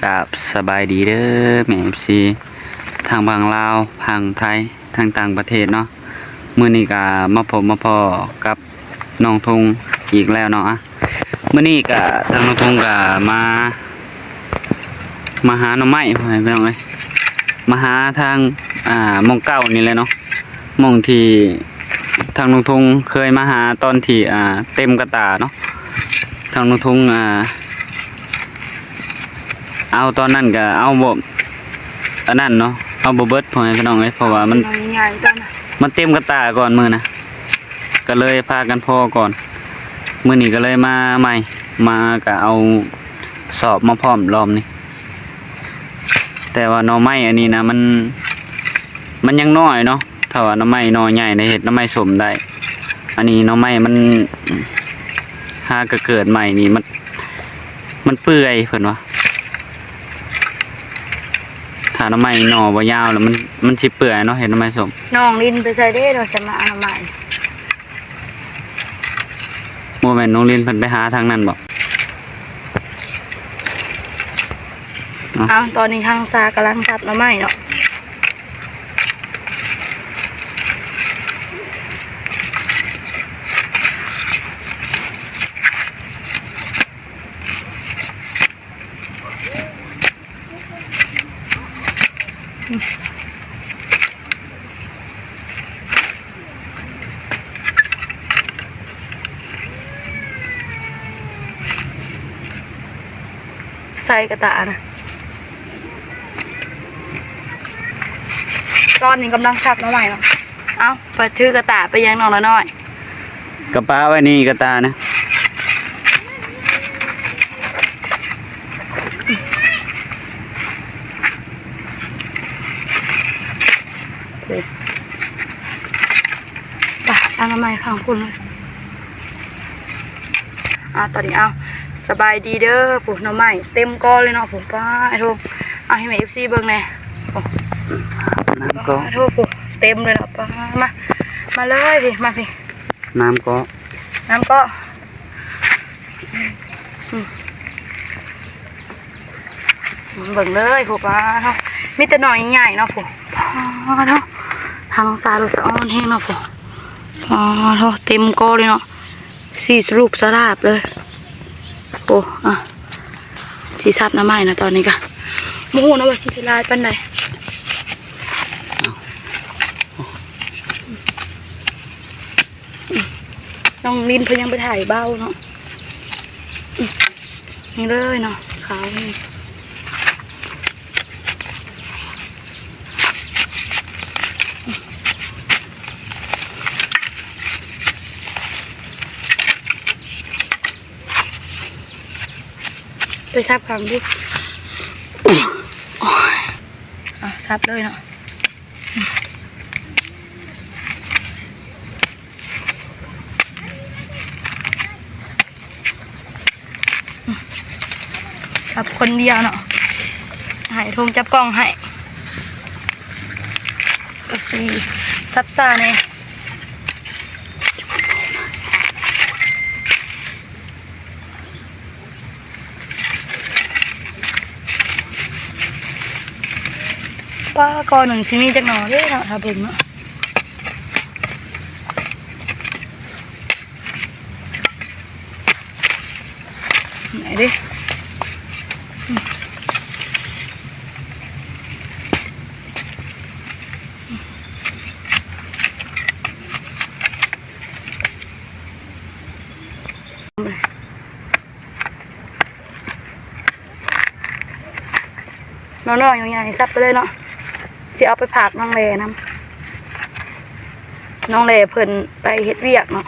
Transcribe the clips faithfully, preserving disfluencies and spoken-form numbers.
กราบสบายดีเด้อแม่เอฟซีทางฝั่งลาวฝั่งไทยทางต่างประเทศเนาะ มื้อนี้ก็มาพบมาพ้อกับน้องทุงอีกแล้วเนาะ อะ มื้อนี้ก็ทางน้องทุงก็มา มาหาหน่อไม้พ่อแม่พี่น้องเอ้ย มาหาทาง อ่า หม่องเก่านี่แหละเนาะ หม่องที่ทางน้องทุงเคยมาหาตอนที่ อ่า เต็มกระตาเนาะ ทางน้องทุง อ่า เอาตอนนั้นก็เอาบ่ อันนั้นเนาะ เอาบ่เบิดพ่อแม่พี่น้องเอ้ย เพราะว่ามัน มันใหญ่ตอนนั้น มันเต็มกระตาก่อนมื้อนะ ก็เลยพากันพอก่อน มื้อนี้ก็เลยมาใหม่ มาก็เอาสอบมาพร้อมรอบนี้ แต่ว่าหน่อไม้อันนี้นะ มัน มันยังน้อยเนาะ ถ้าว่าหน่อไม้หน่อใหญ่นะ เฮ็ดหน่อไม้ส้มได้ อันนี้หน่อไม้มัน หากะเกิดใหม่นี่ มัน มันเปื่อยเพิ่นว่า ถ้าหน่อไม้หน่อบ่ยาวแล้วมัน มันสิเปื่อยเนาะ เฮ็ดหน่อไม้ส้ม น้องลินไปใส่เด้ เราจะมาเอาหน่อไม้ บ่แม่นน้องลินเพิ่นไปหาทางนั้นบ่ เอา ตอนนี้ทางซากำลังสับหน่อไม้เนาะ ใส่กระตานะ ตอนนี้กำลังสับหน่อไม้เนาะ เอา ไปถือกระตาไปยังน้องละน้อย กระป๋าไว้นี่กระตานะ ไป เอาหน่อไม้ข้างคุณเลย อ่า ตอนนี้เอา สบายดีเด้อ ผู้หน่อไม้เต็มกอเลยเนาะ ผู้ ป้าโทษ เอาให้แม่เอฟซีเบิ่งแหน่ ผู้ น้ำก็ ป้าโทษ ผู้ เต็มเลยเนาะ ป้า มา มาเลยพี่ มาพี่ น้ำก็ น้ำก็ อืม เบิ่งเลยผู้ ป้าเนาะ มีแต่หน่อใหญ่ๆเนาะผู้ ป้าเนาะ ทางสาลูกสะอ้อนแห้งเนาะผู้ ป้าเนาะ เต็มกอเลยเนาะ สีสรุปสลาบเลย โอ้ อ่ะ สีสับหน่อไม้นะตอนนี้ก็ โมโหนะว่าสีลายปานใด น้องลินเพิ่นยังไปถ่ายเบ้าเนาะ นี่เลยเนาะ ขาวนี่ ไปซับขังดู โอ้ย อ่ะ ซับเลยเนาะ สับคนเดียวเนาะ ให้ทงจับกล้องให้ สิสับซ่าแน่ ป้า กอหนึ่งสิมีจักหน่อเด้เนาะ ถ้าเบิ่งเนาะ ไหนดิ น้อยๆ ใหญ่ๆ สับไปเลยเนาะ สิเอาไปฝากน้องแลนำ น้องแลเพิ่นไปเฮ็ดเวียกเนาะ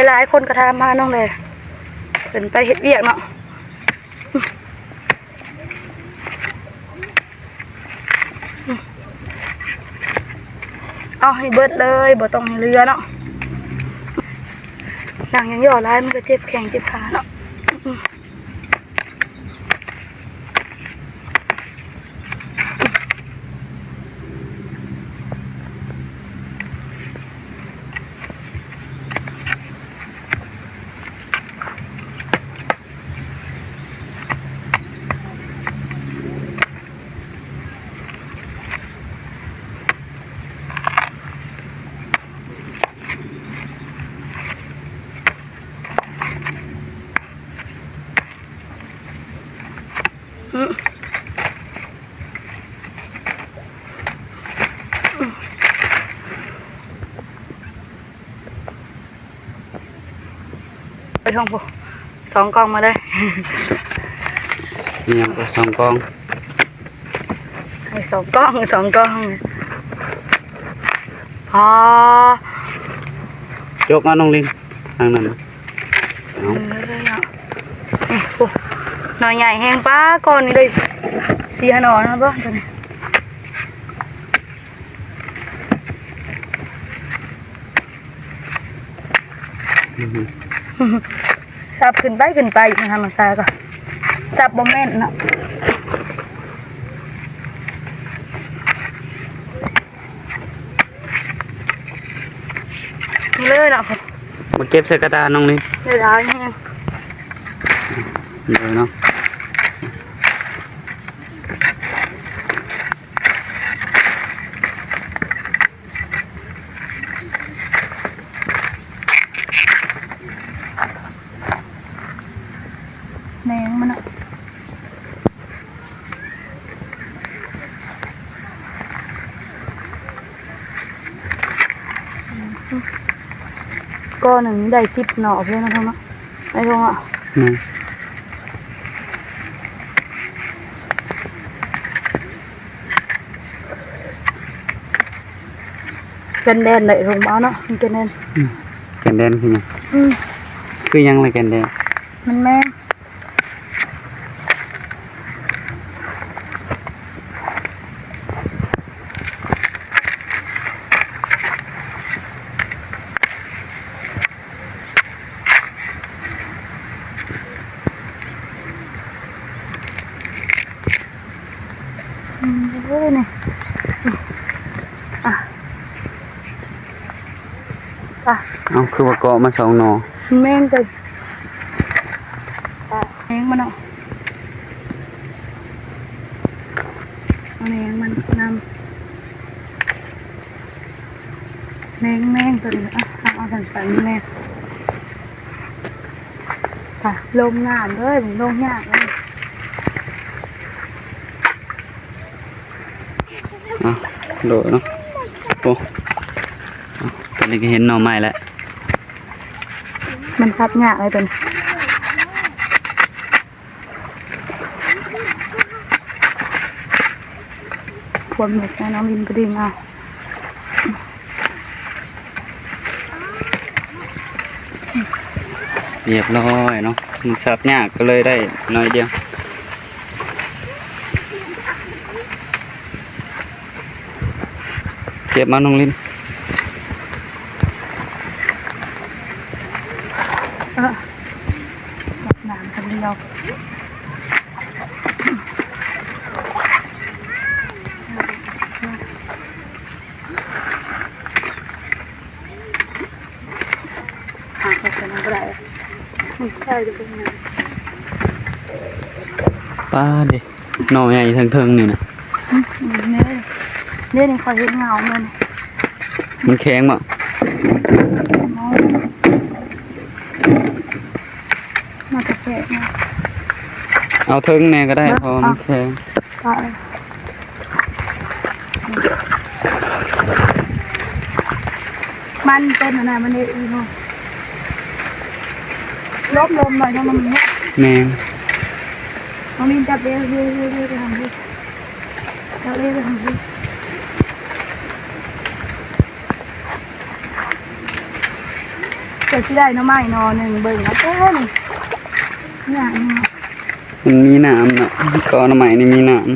หลายๆ คนก็ถามมาน้องแล เพิ่นไปเฮ็ดเวียกเนาะ เอาให้เบิดเลย บ่ต้องให้เหลือเนาะ นั่งยองๆ หลายมันก็เจ็บแข้งเจ็บขาเนาะ เ ไปท่องผู้ สองกล่องมาเลย นี่ยังก็สองกล่อง ให้สองกล่อง สองกล่อง อ๋อ ยกมาน้องลิน ทางนั้นนะ เอา เออ เนาะ นี่ผู้ หน่อใหญ่แฮง ป้า ก่อนนี่ได้สี่ห้าหน่อนะบ่ ตัวนี้ อืม สับขึ้นไป ขึ้นไป มันทำมันซาก็ สับบ่แม่นเนาะ นี่เลยเนาะ มาเก็บใส่กระดานน้องนี่ ได้หลายแฮง เดี๋ยวเนาะ แหนงมันอะ ก้อนหนึ่งได้สิบหน่อเลยนะพ่อเนาะ ไอ้พ่อเนาะ อืม แกนแดนได้ลงมาเนาะ มันแกนแดน อืม แกนแดนคือหยัง อืม คือหยังล่ะแกนแดน มันแม่น อืม เออ นี่ อ่ะ อ่ะ เอา คือว่าเกาะมาสองหน่อ แม่นเกิน อ่ะ แม่งมันเนาะ เอาแม่งมันนำ แม่ง แม่งตัวนี้ อ่ะ เอา เอาสั่นไปแม่ง ค่ะ ลงน้ำเลย ลงยากเลย อ่ะ โดดเนาะ โอ้ อ่ะ ตอนนี้ก็เห็นหน่อไม้แล้ว มันสับยากเลยตัวนี้ ความเหม็ดนะน้องลินก็ดึงเอา เรียบร้อยเนาะ มันสับยากก็เลยได้น้อยเดียว เก็บมาน้องลิน เออ น้ำคนเดียว หาใส่น้ำก็ได้ ไม่ใช่จะเป็นไง ป้าเด้ หน่อใหญ่ทั้งเทิงนี่นะ อืม นี่ นี่ นี่ ขอเห็นเงามัน มันแข็งบ่ มาจะแกะนะ เอาเทิงแน่ก็ได้ เนอะ เพราะมันแข็ง ไป มันเป็นอะไร มันเองเนาะ ลบลมหน่อยนะ มันเนี่ย แม่น น้องลินจับเอง เฮ้ย เฮ้ย เฮ้ย ไปทางนี้ จับเอง ไปทางนี้ จะสิได้หน่อไม้หน่อหนึ่ง เบิ่งเอาเด้อนี่ เนี่ย เนี่ย มันมีน้ำเนาะ ก็หน่อไม้นี่มีน้ำ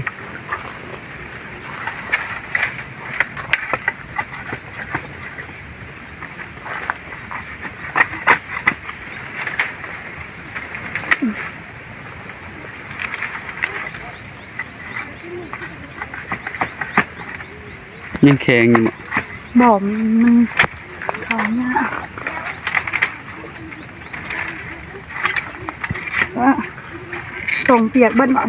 ยังแข็งอยู่บ่ บ่ มัน มัน เขาเนี่ย ว่า ส่งเปียกเบิ้ลบ่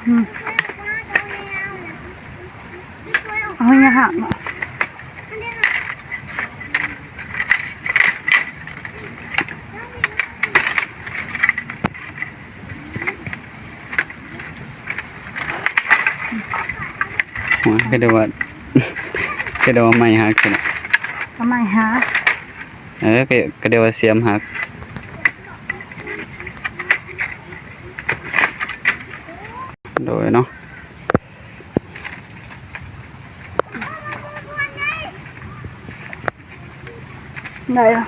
อืม มันยังหักเนาะ โอ้ยก็เดี๋ยวว่า ก็เดี๋ยวว่าไม้หักสินะ ทำไมฮะ เออก็ก็เดี๋ยวว่าเสียมหัก โดยเนาะ ได้ละ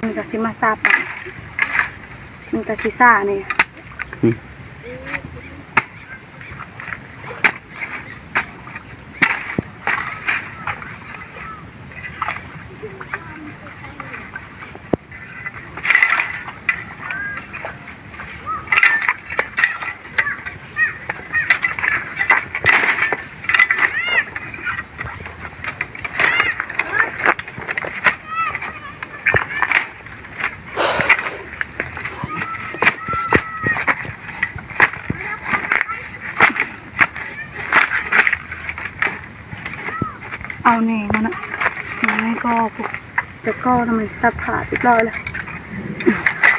มันก็สิมาซาบ มันก็สิซ่านี่ เอาแหน่มันอะ มันไม่ก็ปุ๊บ แต่ก็ทำไมซับขาดเรียบร้อยแล้ว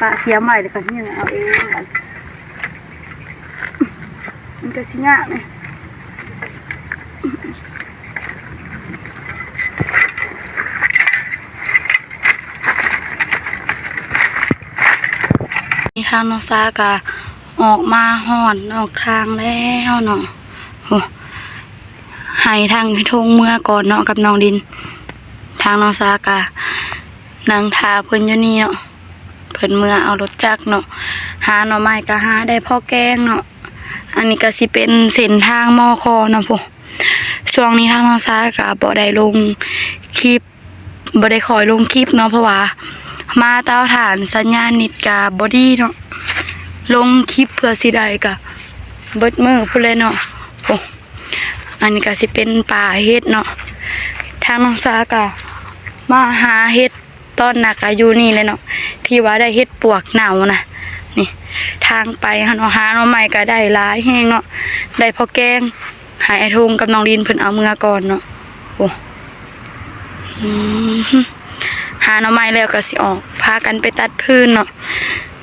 ปะเสียใหม่เลยค่ะเนี่ย เอาเอง มันก็สิยากเลย นี่ทางน้องซากะออกมาฮอดนอกทางแล้วเนาะ โอ้ ให้ทางพี่ทงเมือก่อนเนาะกับน้องดิน ทางน้องซากะนั่งท่าเพิ่นอยู่นี่เนาะ เพิ่นเมือเอารถจักรเนาะ หาหน่อไม้ก็หาได้พอแกงเนาะ อันนี้ก็สิเป็นเส้นทางมอคอเนาะพุ้น ช่วงนี้ทางน้องซากะบ่ได้ลงคลิป บ่ได้ค่อยลงคลิปเนาะ เพราะว่ามาเตาถ่านสัญญาณเน็ตกะบ่ดีเนาะ ลงคลิปเพื่อสิได้กะเบิดมื้อพุ้นแหละเนาะ โอ้ อันนี้ก็สิเป็นป่าเห็ดเนาะ ทางน้องซากะมาหาเห็ดตอนหนักอะอยู่นี่เลยเนาะ ที่ว่าได้เห็ดปวกเน่านะ นี่ ทางไปหั้นเนาะ หาหน่อไม้ก็ได้หลายแฮงเนาะ ได้พอแกง ให้อ้ายทงกับน้องดินเพิ่นเอาเมือก่อนเนาะ โอ้ อืม หาหน่อไม้แล้วก็สิออก พากันไปตัดฟืนเนาะ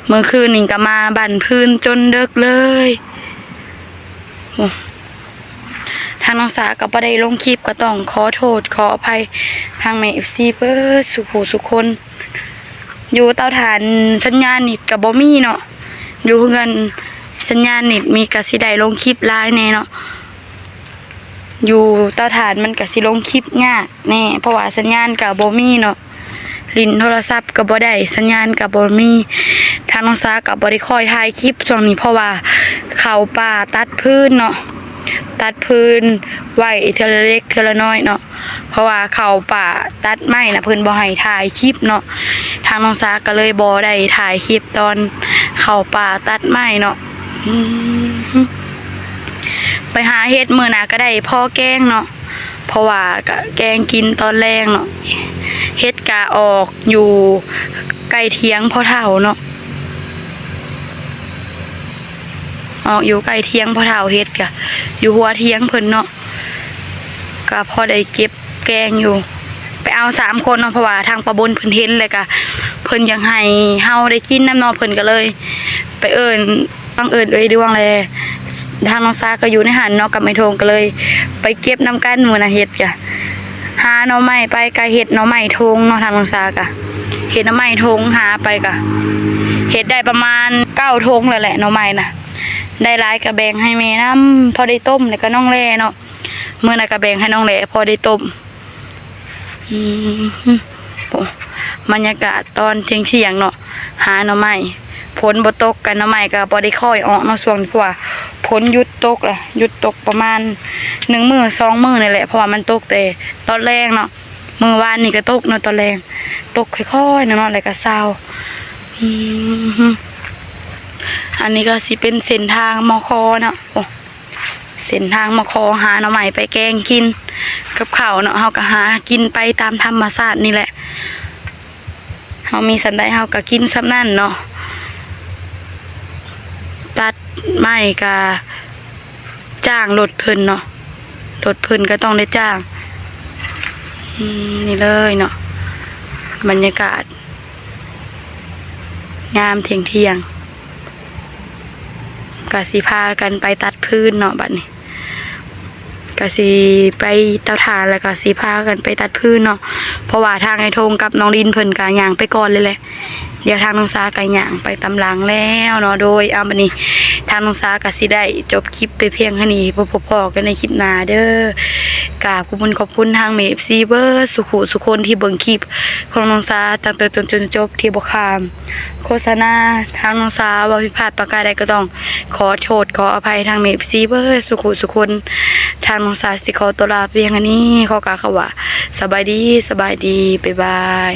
เมื่อคืนนี้ก็มาบั้นฟืนจนดึกเลย โอ้ ทางน้องสาก็บ่ได้ลงคลิป ก็ต้องขอโทษขออภัยทางแม่เอฟซีเบิดสุผู้สุคน อยู่เตาถ่านสัญญาณเน็ตก็บ่มีเนาะ อยู่เฮือนสัญญาณเน็ตมีก็สิได้ลงคลิปหลายแหน่เนาะ อยู่เตาถ่านมันก็สิลงคลิปยากแหน่ เพราะว่าสัญญาณก็บ่มีเนาะ เล่นโทรศัพท์ก็บ่ได้ สัญญาณก็บ่มี ทางน้องสาก็บ่ได้ค่อยถ่ายคลิปช่วงนี้ เพราะว่าเข้าป่าตัดฟืนเนาะ ตัดฟืนไว้เทื่อละเล็กเทื่อละน้อยเนาะ เพราะว่าเข้าป่าตัดไม้น่ะ เพิ่นบ่ให้ถ่ายคลิปเนาะ ทางน้องสาก็เลยบ่ได้ถ่ายคลิปตอนเข้าป่าตัดไม้เนาะ อืม ไปหาเห็ดมื้อหน้าก็ได้พอแกงเนาะ เพราะว่าก็แกงกินตอนแลงเนาะ เห็ดก็ออกอยู่ใกล้เถียงพ่อเฒ่าเนาะ ออกอยู่ใกล้เถียงพ่อเฒ่า เห็ดก็อยู่หัวเถียงเพิ่นเนาะ ก็พอได้เก็บแกงอยู่ ไปเอาสามคนเนาะ เพราะว่าทางป้าบนเพิ่นเห็นแล้วก็เพิ่นอยากให้เฮาได้กินนำเนาะ เพิ่นก็เลยไปเอิ้น บังเอิญเอ้ยดวงแล ทางน้องสาก็อยู่ในหั้นเนาะ กับไอ้โทงก็เลยไปเก็บนำกันมื้อน่ะ เห็ดก็หาหน่อไม้ไป ก็เห็ดหน่อไม้โทงเนาะ ทางน้องสาก็เห็ดหน่อไม้โทง หาไปก็เห็ดได้ประมาณเก้าโทงแล้วแหละ หน่อไม้น่ะ ได้หลายก็แบ่งให้แม่นำ พอได้ต้ม แล้วก็น้องแลเนาะ มื้อนั้นก็แบ่งให้น้องแล พอได้ต้ม อืม โอ้ บรรยากาศตอนเที่ยงๆเนาะ หาหน่อไม้ ฝนบ่ตกก็หน่อไม้ก็บ่ได้ค่อยออกเนาะ ช่วงนี้ เพราะว่าฝนหยุดตกละ หยุดตกประมาณหนึ่งมื้อสองมื้อนี่แหละ เพราะว่ามันตกแต่ตอนแลงเนาะ มื้อวานนี้ก็ตกเนาะ ตอนแลง ตกค่อยๆเนาะ แล้วก็เซา อืม อันนี้ก็สิเป็นเส้นทางมอคอเนาะ โอ้ เส้นทางมอคอ หาหน่อไม้ไปแกงกินกับข้าวเนาะ เฮาก็หากินไปตามธรรมชาตินี่แหละ เฮามีส่ำใดเฮาก็กินส่ำนั้นเนาะ ไม้กะจ้างรถเพิ่นเนาะ รถเพิ่นก็ต้องได้จ้าง อืม นี่เลยเนาะ บรรยากาศ ยามเที่ยงๆ ก็สิพากันไปตัดฟืนเนาะ บัดนี้ ก็สิไปเตาถ่าน แล้วก็สิพากันไปตัดฟืนเนาะ เพราะว่าทางไอ้โทงกับน้องลินเพิ่นก็ย่างไปก่อนเลยแหละ เดี๋ยวทางน้องสาก็ย่างไปตามหลังแล้วเนาะ โดย เอา บัดนี้ ทางน้องสาก็สิได้จบคลิปไปเพียงเท่านี้ พบพ้อกันในคลิปหน้าเด้อ กราบขอบคุณ ขอบคุณทางแม่ เอฟซี เบิดสุขุสุคนที่เบิ่งคลิปของน้องสาตั้งแต่ต้นจนจบ ที่บ่ข้ามโฆษณา ทางน้องสาว่าผิดพลาดประการใดก็ต้องขอโทษขออภัยทางแม่ เอฟซี เบิดสุขุสุคน ทางน้องสาสิขอตัวลาเพียงเท่านี้ ขอกล่าวคำว่าสบายดี สบายดี บ๊ายบาย